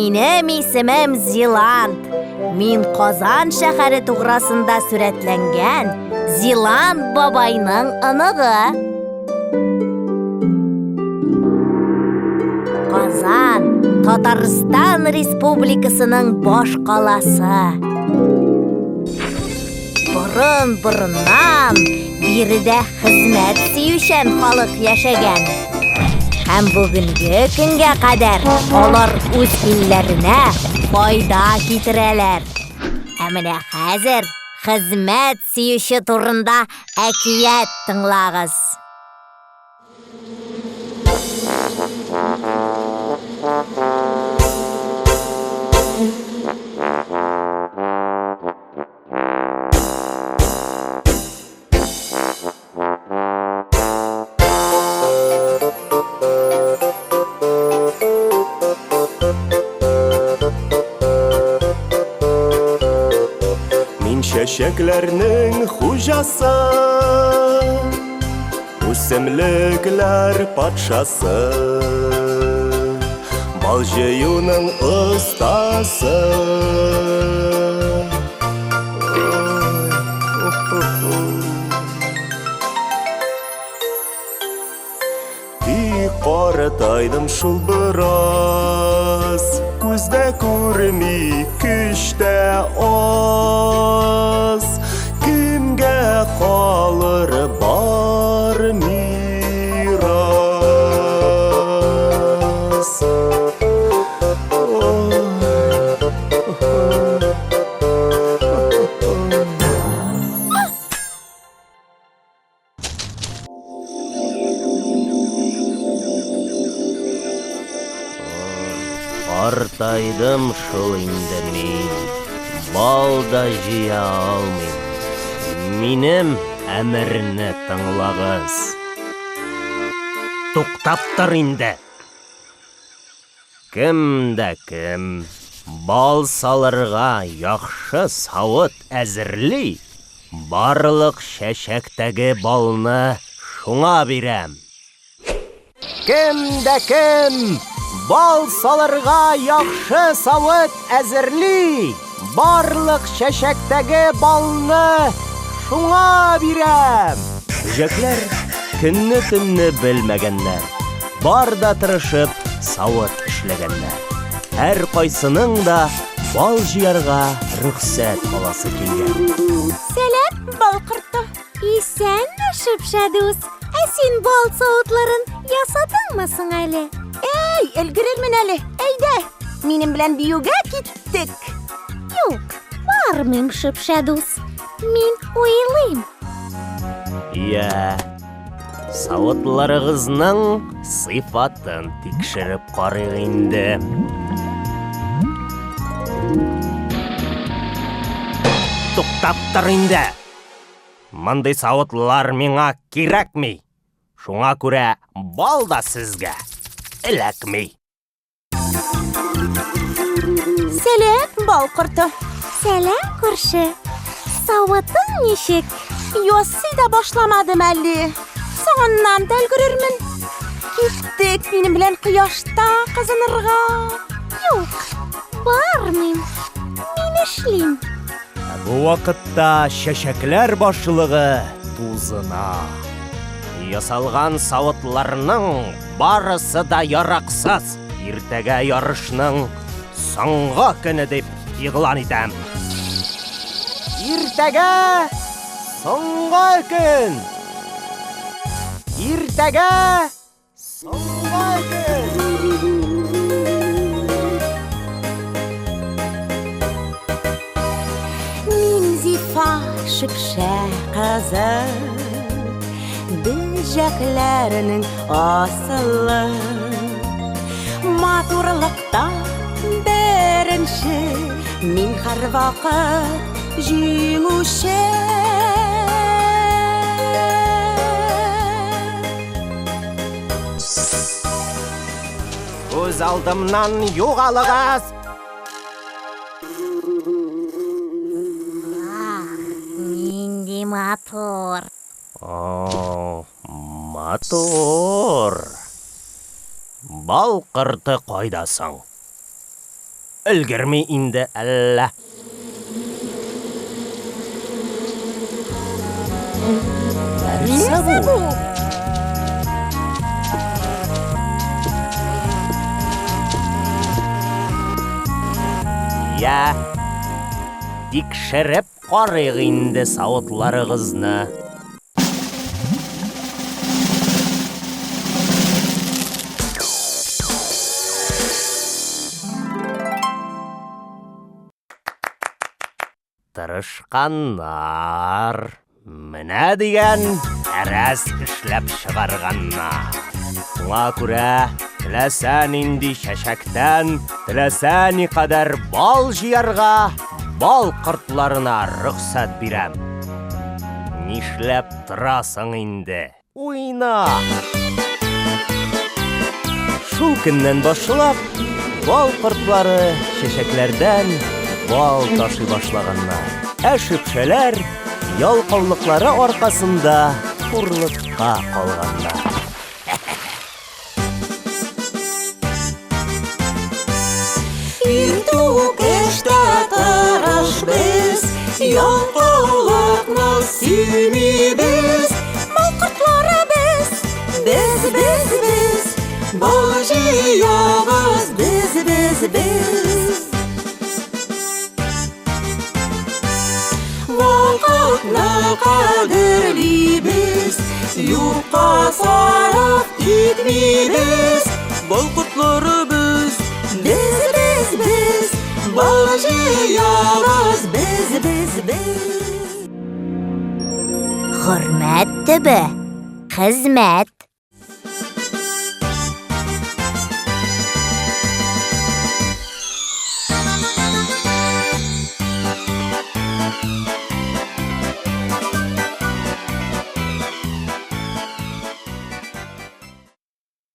Минем исемем Зилант. Мин Казан шәһәре туграсында сурәтләнгән Зилант бабайның оныгы. Казан, Татарстан Республикасының баш каласы. Борын-борыннан биредә хезмәт сөючән халык яшәгән. Һәм бүгенге көнгә кадәр алар үз илләренә файда китерәләр. Ә менә хәзер хезмәт сөюче турында әкият тыңлагыз. Мин чәчәкләрнең хуҗасы, Үсемлекләр патшасы, Бал җыюның остасы. Тик картайдым шул бераз, Күздә күрми, көч тә аз. Кемгә калыр бар мирас? Картайдым шул инде мин, бал да җыя алмыйм. Минем әмерне тыңлагыз. Туктап тор инде! Кем дә кем бал салырга яхшы савыт әзерли, барлык чәчәктәге балны шуңа бирәм. Кем дә кем бал салырга яхшы савыт әзерли, барлык чәчәктәге балны шуңа бирәм. Бөҗәкләр көнне-төнне белмәгәннәр. Бар да тырышып савыт эшләгәннәр. Һәр кайсының да бал җыярга рөхсәт аласы килгән. Сәлам, бал корты. Исәнме, шөпшә дус. Ә син бал савытларын ясадыңмы соң әле? Әй, өлгерермен әле. Әйдә, минем белән биюгә киттек. Юк, бармыйм, шөпшә дус. Мин уйлыйм. Я, Савытларыгызның сыйфатын тикшереп карыйк инде. Туктап тор инде. Мондый савытлар миңа кирәкми. Шуңа күрә бал да сезгә эләкми. Сәлам, бал корты. Сәлам, күрше. Савытың ничек? Ясый да башламадым әле. Соңыннан да өлгерермен. Киттек минем белән кояшта кызынырга. Юк, бармыйм. Мин эшлим. Ә бу вакытта чәчәкләр башлыгы тузына. Ясалган савытларның барысы да яраксыз. Иртәгә ярышның соңгы көне дип игълан итәм. Иртәгә соңгы көн. Иртәгә соңгы көн. Мин Зифа шөпшә кызы, Бөҗәкләрнең асылы. Матурлыкта беренче, Мин һәрвакыт җиңүче. Күз алдымнан югалыгыз! Ах, нинди матур! О, матур! Бал корты кайда соң? Өлгерми инде әллә? Нәрсә бу? Я, тикшереп карыйк инде савытларыгызны. Тырышканнар. Менә дигән әрәз эшләп чыгарганнар. Шуңа күрә теләсә нинди чәчәктән, теләсә никадәр бал җыярга бал кортларына рөхсәт бирәм. Нишләп торасың инде? Уйна! Шул көннән башлап, бал кортлары чәчәкләрдән бал ташый башлаганнар. Ә шөпшәләр ялкаулыклары аркасында хурлыкка калганнар. Иртүк эштә тырыш без, Ялкаулыкны сөймибез. Бал кортлары без, без, без, без, Бал җыябыз без, без, без. Вакытны кадерлибез, Юкка сарыф итмибез. Бал кортлары без, без, без, без, Бал җыябыз без, без, без. Хөрмәт төбе, хезмәт.